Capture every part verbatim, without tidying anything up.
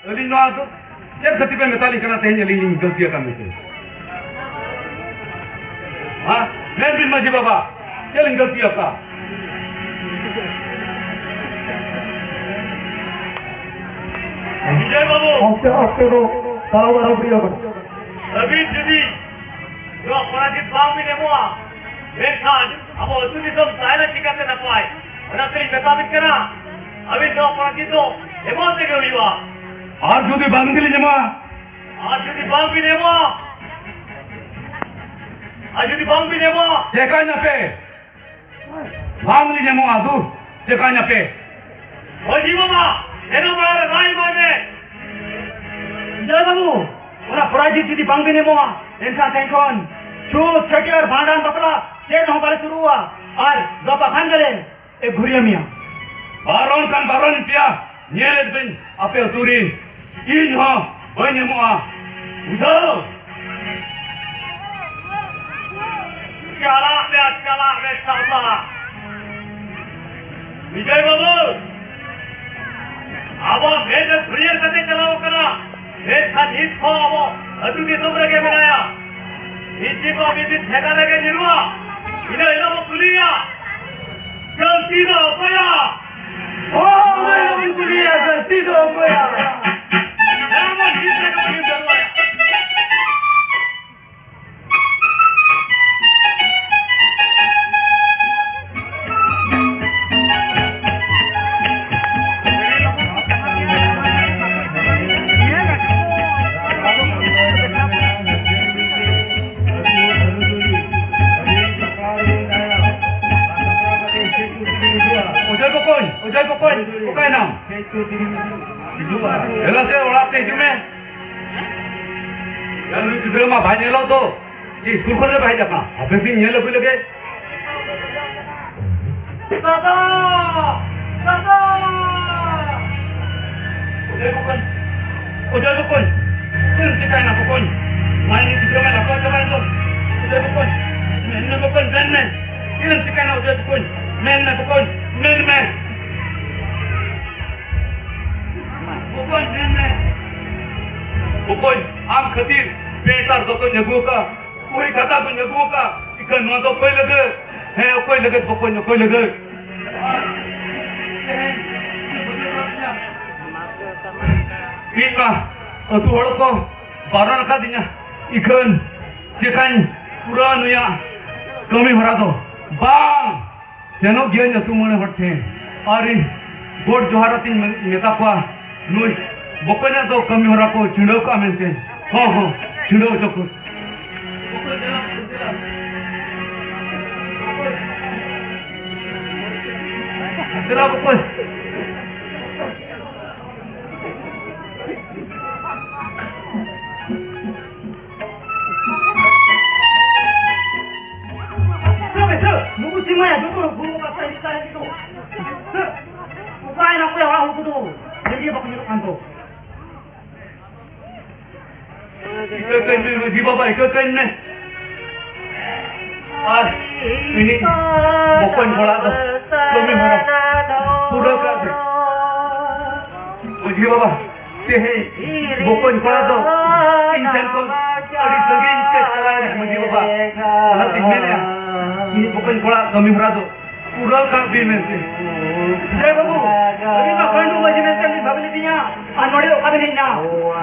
ᱟᱹᱞᱤᱧ ᱱᱚᱣᱟ ᱫᱚ ᱪᱮᱫ ᱠᱷᱟᱹᱛᱤᱨ ᱯᱮ ᱢᱮᱛᱟ ᱞᱤᱧ ᱠᱟᱱᱟ ᱛᱮᱦᱮᱧ ᱟᱹᱞᱤᱧ ᱞᱤᱧ ᱜᱟᱹᱞᱛᱤ ᱟᱠᱟᱫ ᱢᱮᱱᱛᱮ? ᱦᱮᱸ? ᱢᱮᱱ ᱵᱤᱱ ᱢᱟᱹᱡᱷᱤ ᱵᱟᱵᱟ, ᱪᱮᱫ ᱞᱤᱧ ᱜᱟᱹᱞᱛᱤ ᱟᱠᱟᱫ? ᱵᱤᱡᱚᱭ ᱵᱟᱹᱵᱩ᱾ ᱚᱠᱛᱮ, ᱚᱠᱛᱮ ᱫᱚ ᱛᱟᱲᱟᱢ ᱟᱨᱟᱢ ᱯᱮ ᱤᱭᱟᱹ ᱠᱟᱱᱟ᱾ ᱟᱹᱵᱤᱱ ᱡᱩᱫᱤ ᱱᱚᱣᱟ ᱯᱚᱨᱟᱡᱤᱛ ᱵᱟᱝ ᱵᱤᱱ ᱮᱢᱚᱜᱼᱟ, ᱢᱮᱱᱠᱷᱟᱱ ᱟᱵᱚ ᱟᱹᱛᱩ ᱫᱤᱥᱚᱢ ᱛᱟᱦᱮᱱᱟ ᱪᱤᱠᱟᱹᱛᱮ ᱱᱟᱯᱟᱭ? ᱚᱱᱟᱛᱮᱞᱤᱧ ᱢᱮᱛᱟ ᱵᱤᱱ ᱠᱟᱱᱟ, ᱟᱹᱵᱤᱱ ᱱᱚᱣᱟ ᱯᱚᱨᱟᱡᱤᱛ ᱫᱚ ᱮᱢᱚᱜ ᱛᱮᱜᱮ ᱦᱩᱭᱩᱜᱼᱟ᱾ ᱟᱨ ᱡᱩᱫᱤ ᱵᱟᱝ ᱜᱮᱞᱤᱧ ᱮᱢᱟ? ᱟᱨ ᱡᱩᱫᱤ ᱵᱟᱝ ᱵᱤᱱ ᱮᱢᱚᱜᱼᱟ, ᱟᱨ ᱡᱩᱫᱤ ᱵᱟᱝ ᱵᱤᱱ ᱮᱢᱚᱜᱼᱟ, ᱪᱮᱠᱟᱹᱧ ᱟᱯᱮ? ᱵᱟᱝ ᱞᱤᱧ ᱮᱢᱚᱜᱼᱟ, ᱫᱩ, ᱪᱮᱠᱟᱹᱧ ᱟᱯᱮ? ᱢᱟᱹᱡᱷᱤ ᱵᱟᱵᱟ, ᱮᱱᱚᱜ ᱵᱮᱲᱟ ᱨᱮ ᱨᱟᱭ ᱮᱢᱟᱭ ᱢᱮ᱾ ᱵᱤᱡᱚᱭ ᱵᱟᱹᱵᱩ, ᱚᱱᱟ ᱯᱚᱨᱟᱡᱤᱛ ᱡᱩᱫᱤ ᱵᱟᱝ ᱵᱤᱱ ᱮᱢᱚᱜᱼᱟ, ᱮᱱᱠᱷᱟᱱ ᱛᱮᱦᱮᱧ ᱠᱷᱚᱱ ᱪᱷᱩᱛ, ᱪᱷᱟᱹᱴᱭᱟᱹᱨ, ᱵᱷᱟᱸᱰᱟᱱ, ᱵᱟᱯᱞᱟ ᱪᱮᱫ ᱦᱚᱸ ᱵᱟᱞᱮ ᱥᱩᱨᱩᱜᱼᱟ᱾ ᱟᱨ ᱜᱟᱯᱟ ᱠᱷᱟᱱ ᱜᱮᱞᱮ ᱮ ᱜᱷᱩᱨᱤᱭᱟᱹ ᱢᱮᱭᱟ᱾ ᱵᱟᱨᱚᱱ ᱠᱷᱟᱱ ᱵᱟᱨᱚᱱ ᱯᱮᱭᱟ, ᱧᱮᱞᱮᱫ ᱵᱤᱱ ᱟᱯᱮ ᱟᱹᱛᱩ ᱨᱤᱱ, ᱤᱧ ᱦᱚᱸ ᱵᱟᱹᱧ ᱮᱢᱚᱜᱼᱟ, ᱵᱩᱡᱷᱟᱹᱣ? ᱪᱟᱞᱟᱜ ᱢᱮ, ᱪᱟᱞᱟᱜ ᱢᱮ, ᱥᱟᱶᱛᱟ᱾ ᱵᱤᱡᱚᱭ ᱵᱟᱹᱵᱩ, ᱟᱵᱚ ᱢᱮᱫ ᱨᱮ ᱫᱷᱩᱲᱤᱭᱟᱹ ᱠᱟᱛᱮ ᱪᱟᱞᱟᱣ ᱠᱟᱱᱟ, ᱢᱮᱱᱠᱷᱟᱱ ᱱᱤᱛ ᱦᱚᱸ ᱟᱵᱚ ᱟᱹᱛᱩ ᱫᱤᱥᱚᱢ ᱨᱮᱜᱮ ᱢᱮᱱᱟᱭᱟ᱾ ᱱᱤᱥᱪᱤᱛ ᱟᱵᱤᱱ ᱴᱷᱮᱠᱟ ᱨᱮᱜᱮ ᱧᱩᱨᱩᱜᱼᱟ᱾ ᱤᱱᱟᱹ ᱦᱤᱞᱳᱜ ᱵᱚ ᱠᱩᱞᱤᱭᱟ, ᱜᱟᱹᱞᱛᱤ ᱫᱚ ᱚᱠᱚᱭᱟᱜ? ᱦᱳᱭ, ᱚᱱᱟ ᱜᱮᱵᱚᱱ ᱠᱩᱞᱤᱭᱟ, ᱜᱟᱹᱞᱛᱤ ᱫᱚ ᱚᱠᱚᱭᱟᱜ? ᱦᱮᱸ, ᱵᱚᱱ ᱱᱤᱛ ᱨᱮᱜᱮ ᱵᱚᱱ ᱧᱩᱨ ᱡᱟᱣᱨᱟᱜᱼᱟ᱾ ᱚᱡᱚᱭ ᱵᱚᱠᱚᱧ, ᱚᱡᱚᱭ ᱵᱚᱠᱚᱧ, ᱚᱠᱟᱭᱮᱱᱟᱢ? ᱫᱮᱞᱟ ᱥᱮ ᱚᱲᱟᱜ ᱛᱮ ᱦᱤᱡᱩᱜ ᱢᱮ᱾ ᱭᱟ, ᱱᱩᱭ ᱜᱤᱫᱽᱨᱟᱹ ᱢᱟ ᱵᱟᱭ ᱧᱮᱞᱚᱜ ᱫᱚ᱾ ᱪᱮᱫ ᱥᱠᱩᱞ ᱠᱷᱚᱱ ᱜᱮ ᱵᱟᱭ ᱦᱮᱡ ᱟᱠᱟᱱᱟ? ᱦᱟᱯᱮ ᱥᱮᱧ ᱧᱮᱞ ᱟᱹᱜᱩᱭ ᱞᱮᱜᱮ᱾ ᱫᱟᱫᱟ! ᱫᱟᱫᱟ! ᱚᱡᱚᱭ ᱵᱚᱠᱚᱧ, ᱚᱡᱚᱭ ᱵᱚᱠᱚᱧ, ᱪᱮᱫ ᱮᱢ ᱪᱤᱠᱟᱹᱭᱮᱱᱟ ᱵᱚᱠᱚᱧ? ᱢᱟᱭ ᱱᱩᱭ ᱜᱤᱫᱽᱨᱟᱹ ᱢᱟᱭ ᱞᱟᱛᱟᱨ ᱪᱟᱵᱟᱭᱮᱱ ᱫᱚ᱾ ᱚᱡᱚᱭ ᱵᱚᱠᱚᱧ, ᱢᱮᱱ ᱢᱮ ᱵᱚᱠᱚᱧ, ᱢᱮᱱ ᱢᱮ᱾ ᱪᱮᱫ ᱮᱢ ᱪᱤᱠᱟᱹᱭᱮᱱᱟ ᱚᱡᱚᱭ ᱵᱚᱠᱚᱧ? ᱢᱮᱱ ᱢᱮ ᱵᱚᱠᱚᱧ, ᱢᱮᱱ ᱢᱮ᱾ ᱵᱚᱠᱚᱧ ᱢᱮᱱ ᱢᱮ᱾ ᱵᱚᱠᱚᱧ, ᱟᱢ ᱠᱷᱟᱹᱛᱤᱨ ᱯᱮᱱᱴ ᱟᱨ ᱫᱚᱛᱚᱧ ᱟᱹᱜᱩ ᱟᱠᱟᱫ, ᱵᱳᱭ ᱠᱷᱟᱛᱟ ᱠᱚᱧ ᱟᱹᱜᱩ ᱟᱠᱟᱫ᱾ ᱤᱠᱷᱟᱹᱱ ᱱᱚᱣᱟ ᱫᱚ ᱚᱠᱚᱭ ᱞᱟᱹᱜᱤᱫ? ᱦᱮᱸ, ᱚᱠᱚᱭ ᱞᱟᱹᱜᱤᱫ ᱵᱚᱠᱚᱧ, ᱚᱠᱚᱭ ᱞᱟᱹᱜᱤᱫ? ᱤᱧ ᱢᱟ ᱟᱹᱛᱩ ᱦᱚᱲ ᱠᱚ ᱵᱟᱨᱚᱱ ᱟᱠᱟᱫᱤᱧᱟ, ᱤᱠᱷᱟᱹᱱ ᱪᱮᱠᱟᱧ ᱯᱩᱨᱟᱹᱣᱟ ᱱᱩᱭᱟᱜ ᱠᱟᱹᱢᱤ ᱦᱚᱨᱟ ᱫᱚ? ᱵᱟᱝ, ᱥᱮᱱᱚᱜ ᱜᱤᱭᱟᱹᱧ ᱟᱹᱛᱩ ᱢᱚᱬᱮ ᱦᱚᱲ ᱴᱷᱮᱱ ᱟᱨᱤᱧ ᱜᱚᱰ ᱡᱚᱦᱟᱨ ᱟᱛᱤᱧ ᱢᱮ-, ᱢᱮᱛᱟ ᱠᱚᱣᱟ, ᱱᱩᱭ ᱵᱚᱠᱚᱧᱟᱜ ᱫᱚ ᱠᱟᱹᱢᱤ ᱦᱚᱨᱟ ᱠᱚ ᱪᱷᱤᱰᱟᱹᱣ ᱠᱟᱜᱼᱟ ᱢᱮᱱᱛᱮ᱾ ᱦᱚᱸ, ᱦᱚᱸ, ᱪᱷᱤᱰᱟᱹᱣ ᱦᱚᱪᱚ ᱠᱚ᱾ ᱫᱮᱞᱟ ᱵᱚᱠᱚᱧ᱾ ᱥᱟᱹ ᱢᱮ, ᱥᱟᱹ᱾ ᱱᱩᱠᱩ ᱥᱤᱢᱟᱹᱭᱟ ᱡᱚᱛᱚ ᱦᱚᱲ ᱵᱩᱨᱩ ᱠᱟᱛᱮ ᱤᱧ ᱪᱟᱞᱟᱜ ᱠᱤᱱ ᱫᱚ᱾ ᱥᱟᱹ᱾ ᱚᱠᱟᱭ ᱱᱟᱠᱚ ᱚᱲᱟᱜ ᱦᱚᱲ ᱠᱚᱫᱚ? ᱧᱮᱞ ᱜᱮ ᱵᱟᱠᱚ ᱧᱮᱞᱚᱜ ᱠᱟᱱ ᱫᱚ᱾ ᱤᱠᱟᱹ ᱠᱟᱹᱧ ᱢᱮ, ᱢᱟᱹᱡᱷᱤ ᱵᱟᱵᱟ, ᱤᱠᱟᱹ ᱠᱟᱹᱧ ᱢᱮ᱾ ᱟᱨ ᱤᱧᱤᱡ ᱵᱚᱠᱚᱧ ᱠᱚᱲᱟ ᱫᱚ ᱠᱟᱹᱢᱤ ᱦᱚᱨᱟ ᱯᱩᱨᱟᱹ ᱠᱟᱜ ᱢᱮ᱾ ᱢᱟᱹᱡᱷᱤ ᱵᱟᱵᱟ, ᱛᱮᱦᱮᱧ ᱵᱚᱠᱚᱧ ᱠᱚᱲᱟ ᱫᱚ ᱤᱧ ᱴᱷᱮᱱ ᱠᱷᱚᱱ ᱟᱹᱰᱤ ᱥᱟᱺᱜᱤᱧ ᱛᱮ ᱪᱟᱞᱟᱣ ᱮᱱᱟ ᱢᱟᱹᱡᱷᱤ ᱵᱟᱵᱟ᱾ ᱚᱱᱟᱛᱤᱧ ᱢᱮᱱᱮᱫᱼᱟ, ᱤᱧ ᱵᱚᱠᱚᱧ ᱠᱚᱲᱟ ᱠᱟᱹᱢᱤ ᱦᱚᱨᱟ ᱫᱚ ᱯᱩᱨᱟᱹ ᱠᱟᱜ ᱵᱤᱱ ᱢᱮᱱᱛᱮ᱾ ᱡᱮ ᱵᱟᱹᱵᱩ, ᱟᱹᱵᱤᱱ ᱢᱟ ᱯᱟᱹᱱᱰᱩ ᱢᱟᱹᱡᱷᱤ ᱢᱮᱱᱛᱮ ᱵᱤᱱ ᱵᱷᱟᱵᱤ ᱞᱤᱫᱤᱧᱟ, ᱟᱨ ᱱᱚᱰᱮ ᱚᱠᱟ ᱵᱤᱱ ᱦᱮᱡ ᱮᱱᱟ?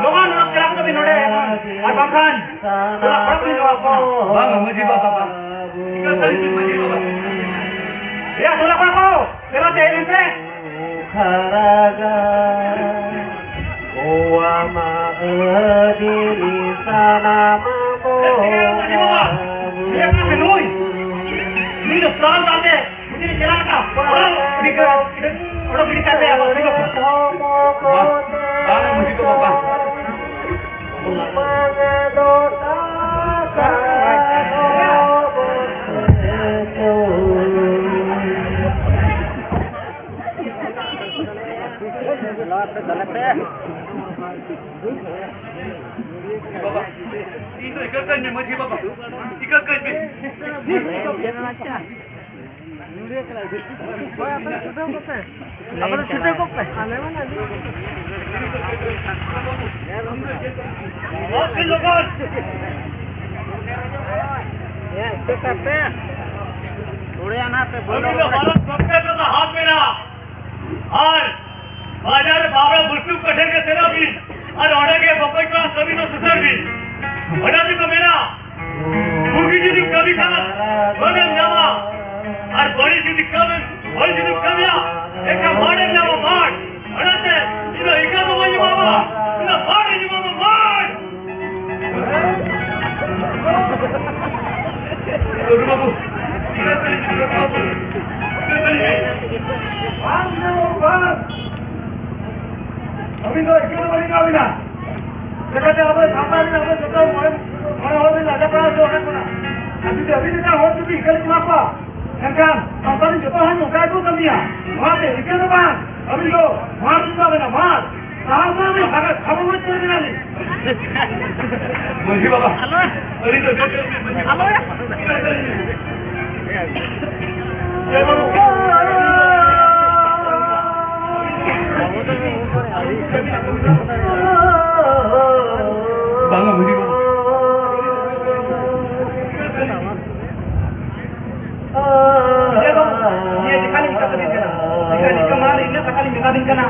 ᱞᱚᱜᱚᱱ ᱚᱰᱚᱠ ᱪᱟᱞᱟᱣ ᱠᱚᱫᱚ ᱵᱤᱱ ᱱᱚᱰᱮ, ᱟᱨ ᱵᱟᱝᱠᱷᱟᱱ ᱴᱚᱞᱟ ᱯᱟᱲᱟ ᱠᱚᱞᱤᱧ ᱡᱚᱜᱟᱣ ᱠᱚᱣᱟ᱾ ᱵᱟᱝᱟ ᱢᱟᱹᱡᱷᱤ ᱵᱟᱵᱟ, ᱵᱟᱝᱟ᱾ ᱤᱠᱟᱹ ᱠᱟᱹᱞᱤ ᱵᱤᱱ ᱢᱟᱹᱡᱷᱤ ᱵᱟᱵᱟ᱾ ᱮᱭᱟ ᱴᱚᱞᱟ ᱯᱟᱲᱟ ᱠᱚ, ᱫᱮᱞᱟ ᱥᱮ ᱦᱮᱡ ᱞᱮᱱ ᱯᱮ᱾ ᱠᱷᱟᱨᱟᱜᱟ, ᱱᱚᱣᱟ ᱢᱟ ᱟᱹᱫᱤᱢ ᱥᱟᱱᱟᱢ ᱵᱚᱸᱜᱟ ᱵᱩᱨᱩ᱾ ᱱᱩᱭ ᱫᱚ ᱛᱟᱞ ᱛᱟᱞ ᱛᱮ ᱵᱷᱤᱛᱤᱨ ᱨᱮ ᱪᱟᱞᱟᱜ ᱠᱟᱱᱟ᱾ ᱚᱰᱚᱠ ᱜᱤᱰᱤ ᱠᱟᱜ, ᱚᱰᱚᱠ ᱜᱤᱰᱤ ᱠᱟᱜ ᱯᱮ ᱟᱵᱚ ᱥᱤᱸᱜᱟᱹ᱾ ᱵᱟᱝ, ᱵᱟᱝ, ᱢᱟᱹᱡᱷᱤ ᱵᱟᱵᱟ, ᱵᱟᱝ᱾ ᱵᱟᱵᱟ, ᱤᱧ ᱫᱚ ᱤᱠᱟᱹ ᱠᱟᱹᱧ ᱢᱮ, ᱢᱟᱹᱡᱷᱤ ᱵᱟᱵᱟ, ᱤᱠᱟᱹ ᱠᱟᱹᱧ ᱢᱮ᱾ ᱟᱯᱮ ᱫᱚ ᱪᱷᱩᱴᱟᱹᱣ ᱠᱚᱜ ᱯᱮ᱾ ᱟᱞᱮ ᱢᱟ ᱟᱹᱰᱤ ᱦᱚᱲ ᱥᱮ ᱞᱚᱜᱚᱱ᱾ ᱮ, ᱪᱮᱫ ᱟᱯᱮ? ᱥᱚᱲᱮ ᱟᱱᱟ ᱯᱮ ᱵᱚᱞᱚ᱾ ᱟᱹᱵᱤᱱ ᱫᱚ ᱢᱟᱨᱟᱝ ᱥᱚᱨᱠᱟᱨ ᱫᱚ ᱦᱟᱛ ᱢᱮᱱᱟᱜᱼᱟ᱾ ᱟᱨ ᱵᱟᱡᱟᱨ ᱨᱮ ᱵᱟᱵᱲᱟ ᱵᱩᱥᱴᱩ ᱠᱚᱴᱷᱮᱱ ᱜᱮ ᱥᱮᱱᱚᱜ ᱵᱤᱱ᱾ ᱟᱨ ᱚᱸᱰᱮ ᱜᱮ ᱵᱚᱠᱚᱭ ᱠᱚᱲᱟ ᱠᱟᱹᱢᱤ ᱫᱚ ᱥᱩᱥᱟᱹᱨ ᱵᱤᱱ᱾ ᱚᱱᱟ ᱛᱮᱠᱚ ᱢᱮᱱᱟ, ᱵᱩᱜᱤ ᱡᱩᱫᱤᱢ ᱠᱟᱹᱢᱤ ᱠᱷᱟᱱ ᱫᱷᱚᱱᱮᱢ ᱧᱟᱢᱟ, ᱟᱨ ᱵᱟᱹᱲᱤᱡ ᱡᱩᱫᱤ ᱠᱟᱹᱢᱤ, ᱵᱟᱹᱲᱤᱡ ᱡᱩᱫᱤᱢ ᱠᱟᱹᱢᱤᱭᱟ, ᱮᱱᱠᱷᱟᱱ ᱵᱟᱹᱲᱤᱡ ᱧᱟᱢᱟ, ᱵᱟᱹᱲᱤᱡ᱾ ᱚᱱᱟᱛᱮ ᱤᱧ ᱫᱚ ᱤᱠᱟᱹ ᱫᱚ ᱵᱟᱹᱧ ᱮᱢᱟᱢᱟ, ᱤᱧ ᱫᱚ ᱵᱟᱹᱲᱤᱡ ᱤᱧ ᱮᱢᱟᱢᱟ, ᱵᱟᱹᱲᱤᱡ᱾ ᱞᱟᱹᱰᱩ ᱵᱟᱹᱵᱩ, ᱤᱠᱟᱹ ᱫᱚ ᱵᱟᱹᱧ ᱮᱢᱟᱢᱟ, ᱤᱠᱟᱹ ᱫᱚ ᱵᱟᱹᱧ ᱮᱢᱟᱢᱟ᱾ ᱵᱟᱝ, ᱵᱟᱝ᱾ ᱟᱹᱵᱤᱱ ᱫᱚ ᱤᱠᱟᱹ ᱫᱚ ᱵᱟᱹᱞᱤᱧ ᱮᱢᱟ ᱵᱤᱱᱟ᱾ ᱪᱮᱠᱟᱛᱮ ᱟᱵᱚ ᱥᱟᱶᱛᱟ ᱨᱮᱱ ᱟᱵᱚ ᱡᱚᱛᱚ ᱢᱚᱬᱮ, ᱢᱚᱬᱮ ᱦᱚᱲ ᱵᱤᱱ ᱞᱟᱡᱟ ᱯᱟᱲᱟ ᱦᱚᱪᱚ ᱟᱠᱟᱫ ᱵᱚᱱᱟ᱾ ᱟᱨ ᱡᱩᱫᱤ ᱟᱹᱵᱤᱱ ᱞᱮᱠᱟᱱ ᱦᱚᱲ ᱡᱩᱫᱤ ᱤᱠᱟᱹ ᱞᱤᱧ ᱮᱢᱟ ᱠᱚᱣᱟ, ᱮᱱᱠᱷᱟᱱ ᱥᱟᱶᱛᱟ ᱨᱮᱱ ᱡᱚᱛᱚ ᱦᱚᱲ ᱱᱚᱝᱠᱟ ᱜᱮᱠᱚ ᱠᱟᱹᱢᱤᱭᱟ᱾ ᱚᱱᱟᱛᱮ ᱤᱠᱟᱹ ᱫᱚ ᱵᱟᱝ, ᱟᱹᱵᱤᱱ ᱫᱚ ᱢᱟᱲ ᱞᱤᱧ ᱮᱢᱟ ᱵᱤᱱᱟ, ᱢᱟᱲ᱾ ᱥᱟᱦᱟᱣ ᱩᱛᱟᱹᱨ ᱵᱤᱱ, ᱵᱟᱠᱷᱟᱱ ᱠᱷᱟᱵᱚ ᱜᱚᱡ ᱩᱛᱟᱹᱨ ᱵᱤᱱᱟᱞᱤᱧ᱾ ᱢᱟᱹᱡᱷᱤ ᱵᱟᱵᱟ, ᱟᱹᱞᱤᱧ ᱫᱚ ᱟᱞᱚᱭᱟ᱾ ᱵᱟᱝᱟ ᱢᱟᱹᱡᱷᱤ ᱵᱟᱵᱟ᱾ ᱤᱭᱟᱹ ᱫᱚ, ᱤᱭᱟᱹ ᱪᱮᱠᱟ ᱞᱤᱧ ᱠᱟᱛᱷᱟ ᱞᱤᱧ ᱠᱟᱱᱟ? ᱤᱱᱟᱹ ᱢᱟᱲᱟᱝ ᱨᱮ ᱤᱱᱟᱹ ᱠᱟᱛᱷᱟ ᱞᱤᱧ ᱢᱮᱛᱟ ᱵᱤᱱ ᱠᱟᱱᱟ᱾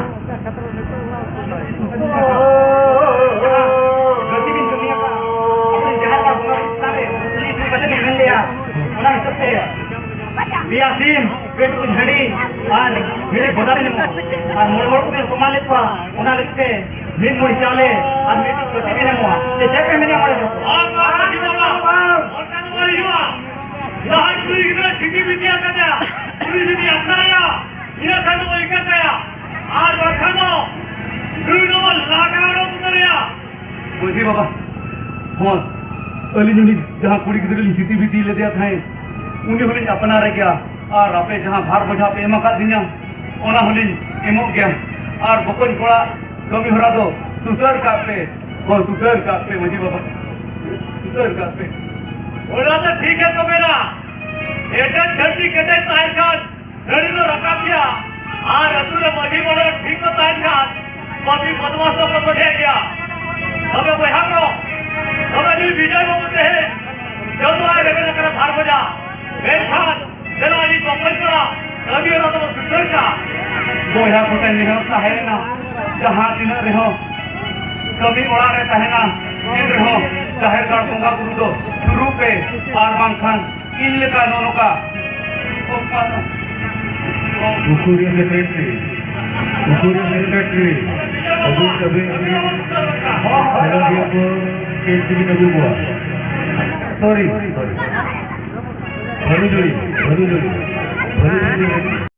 ᱡᱟᱦᱟᱸ ᱜᱟᱹᱞᱛᱤ ᱵᱤᱱ ᱠᱟᱹᱢᱤ ᱟᱠᱟᱫ, ᱟᱵᱚᱨᱮᱱ ᱡᱟᱦᱮᱨ ᱜᱟᱲ ᱵᱚᱸᱜᱟ ᱵᱩᱨᱩ ᱪᱮᱛᱟᱱ ᱨᱮ ᱪᱮᱫ ᱤᱫᱤ ᱠᱟᱛᱮ ᱵᱤᱱ ᱢᱮᱱ ᱞᱮᱜᱼᱟ, ᱚᱱᱟ ᱦᱤᱥᱟᱹᱵ ᱛᱮ ᱯᱮᱭᱟ ᱥᱤᱢ, ᱯᱮ ᱴᱩᱠᱩᱡ ᱦᱟᱺᱰᱤ ᱟᱨ ᱵᱷᱤᱲᱤ ᱵᱚᱫᱟ ᱵᱤᱱ ᱮᱢᱚᱜᱼᱟ᱾ ᱟᱨ ᱢᱚᱬᱮ ᱦᱚᱲ ᱠᱚᱵᱤᱱ ᱚᱯᱚᱢᱟᱱ ᱞᱮᱫ ᱠᱚᱣᱟ, ᱚᱱᱟ ᱞᱟᱹᱜᱤᱫ ᱛᱮ ᱢᱤᱫ ᱢᱩᱲᱤ ᱪᱟᱣᱞᱮ ᱟᱨ ᱢᱤᱫ ᱠᱟᱹᱥᱤ ᱵᱤᱱ ᱮᱢᱚᱜᱼᱟ᱾ ᱪᱮ ᱪᱮᱫ ᱯᱮ ᱢᱮᱱᱟ ᱢᱚᱬᱮ ᱦᱚᱲ ᱠᱚ? ᱟᱨ ᱢᱟᱹᱡᱷᱤ ᱵᱟᱵᱟ, ᱚᱱᱠᱟ ᱫᱚ ᱵᱟᱭ ᱦᱩᱭᱩᱜᱼᱟ᱾ ᱡᱟᱦᱟᱸᱭ ᱠᱩᱲᱤ ᱜᱤᱫᱽᱨᱟᱹ ᱪᱷᱤᱛᱤ ᱵᱤᱛᱤ ᱟᱠᱟᱫᱮᱭᱟ, ᱩᱱᱤ ᱡᱩᱫᱤ ᱟᱯᱱᱟᱨᱮᱭᱟ, ᱤᱱᱟᱹ ᱠᱷᱟᱱ ᱫᱚ ᱤᱠᱟᱹ ᱠᱟᱭᱟ, ᱟᱨ ᱵᱟᱠᱷᱟᱱ ᱫᱚ ᱱᱩᱭ ᱫᱚᱵᱚ ᱞᱟᱜᱟ ᱚᱰᱚᱠ ᱩᱛᱟᱹᱨᱮᱭᱟ᱾ ᱢᱟᱹᱡᱷᱤ ᱵᱟᱵᱟ, ᱦᱚᱸ, ᱟᱹᱞᱤᱧ ᱩᱱᱤ ᱡᱟᱦᱟᱸ ᱠᱩᱲᱤ ᱜᱤᱫᱽᱨᱟᱹ ᱞᱤᱧ ᱪᱷᱤᱛᱤ ᱵᱤᱛᱤ ᱞᱮᱫᱮᱭᱟ ᱛᱟᱦᱮᱸᱫ, ᱩᱱᱤ ᱦᱚᱸᱞᱤᱧ ᱟᱯᱱᱟᱨᱮ ᱜᱮᱭᱟ᱾ ᱟᱨ ᱟᱯᱮ ᱡᱟᱦᱟᱸ ᱵᱷᱟᱨ ᱵᱚᱡᱷᱟ ᱯᱮ ᱮᱢ ᱟᱠᱟᱫ ᱞᱤᱧᱟ, ᱚᱱᱟ ᱦᱚᱸᱞᱤᱧ ᱮᱢᱚᱜ ᱜᱮᱭᱟ᱾ ᱟᱨ ᱵᱚᱠᱚᱧ ᱠᱚᱲᱟ ᱠᱟᱹᱢᱤ ᱦᱚᱨᱟ ᱫᱚ ᱥᱩᱥᱟᱹᱨ ᱠᱟᱜ ᱯᱮ, ᱦᱚᱸ, ᱥᱩᱥᱟᱹᱨ ᱠᱟᱜ ᱯᱮ ᱢᱟᱹᱡᱷᱤ ᱵᱟᱵᱟ, ᱥᱩᱥᱟᱹᱨ ᱠᱟᱜ ᱯᱮ᱾ ᱚᱱᱟ ᱫᱚ ᱴᱷᱤᱠ ᱜᱮᱠᱚ ᱢᱮᱱᱟ, ᱮᱴᱟᱜ ᱪᱷᱟᱹᱛᱤᱠ ᱮᱴᱟᱜ ᱛᱟᱦᱮᱸ ᱠᱷᱟᱱ ᱦᱟᱺᱰᱤ ᱫᱚ ᱨᱟᱠᱟᱵ ᱜᱮᱭᱟ᱾ ᱟᱨ ᱟᱹᱛᱩ ᱨᱮ ᱢᱟᱹᱡᱷᱤ ᱢᱚᱬᱮ ᱦᱚᱲ ᱴᱷᱤᱠ ᱠᱚ ᱛᱟᱦᱮᱱ ᱠᱷᱟᱱ, ᱯᱟᱹᱯᱤ ᱵᱚᱫᱢᱟᱥ ᱫᱚᱠᱚ ᱥᱚᱡᱷᱮ ᱜᱮᱭᱟ᱾ ᱛᱚᱵᱮ ᱵᱚᱭᱦᱟ ᱠᱚ, ᱛᱚᱵᱮ ᱱᱩᱭ ᱵᱤᱡᱚᱭ ᱵᱟᱹᱵᱩ ᱛᱮᱦᱮᱧ ᱡᱚᱛᱚᱣᱟᱜ ᱨᱮᱵᱮᱱ ᱟᱠᱟᱱᱟ ᱵᱟᱨ ᱵᱟᱡᱟ᱾ ᱢᱮᱱᱠᱷᱟᱱ ᱫᱮᱞᱟ ᱤᱧ ᱵᱚᱠᱚᱧ ᱠᱚᱲᱟ, ᱠᱟᱹᱢᱤ ᱦᱚᱨᱟ ᱫᱚᱵᱚ ᱥᱩᱥᱟᱹᱨ ᱠᱟᱜ᱾ ᱵᱚᱭᱦᱟ ᱠᱚᱴᱷᱮᱱ ᱱᱮᱦᱚᱨ ᱛᱟᱦᱮᱸᱭᱮᱱᱟ, ᱡᱟᱦᱟᱸ ᱛᱤᱱᱟᱹᱜ ᱨᱮᱦᱚᱸ ᱠᱟᱹᱢᱤ ᱚᱲᱟᱜ ᱨᱮ ᱛᱟᱦᱮᱱᱟ, ᱮᱱ ᱨᱮᱦᱚᱸ ᱡᱟᱦᱮᱨ ᱜᱟᱲ ᱵᱚᱸᱜᱟ ᱵᱩᱨᱩ ᱫᱚ ᱥᱩᱨᱩᱜ ᱯᱮ, ᱟᱨ ᱵᱟᱝᱠᱷᱟᱱ ᱤᱧ ᱞᱮᱠᱟ ᱱᱚᱜᱼᱚ ᱱᱚᱝᱠᱟ ᱩᱠᱩᱨᱤ ᱥᱮᱠᱨᱮᱴᱟᱨᱤ, ᱩᱠᱩᱨᱤ ᱥᱮᱠᱨᱮᱴᱟᱨᱤ, ᱟᱹᱜᱩ ᱠᱟᱹᱵᱤᱱ, ᱥᱮᱞᱮᱫᱤᱭᱟᱹ ᱠᱚ ᱪᱮᱫ ᱛᱮᱵᱤᱱ ᱟᱹᱜᱩ ᱠᱚᱣᱟ? ᱥᱚᱨᱤ, ᱥᱚᱨᱤ᱾ ᱵᱷᱟᱹᱞᱩ ᱡᱩᱲᱤ, ᱵᱷᱟᱹᱞᱩ ᱡᱩᱲᱤ, ᱵᱷᱟᱹᱞᱩ ᱡᱩᱲᱤ᱾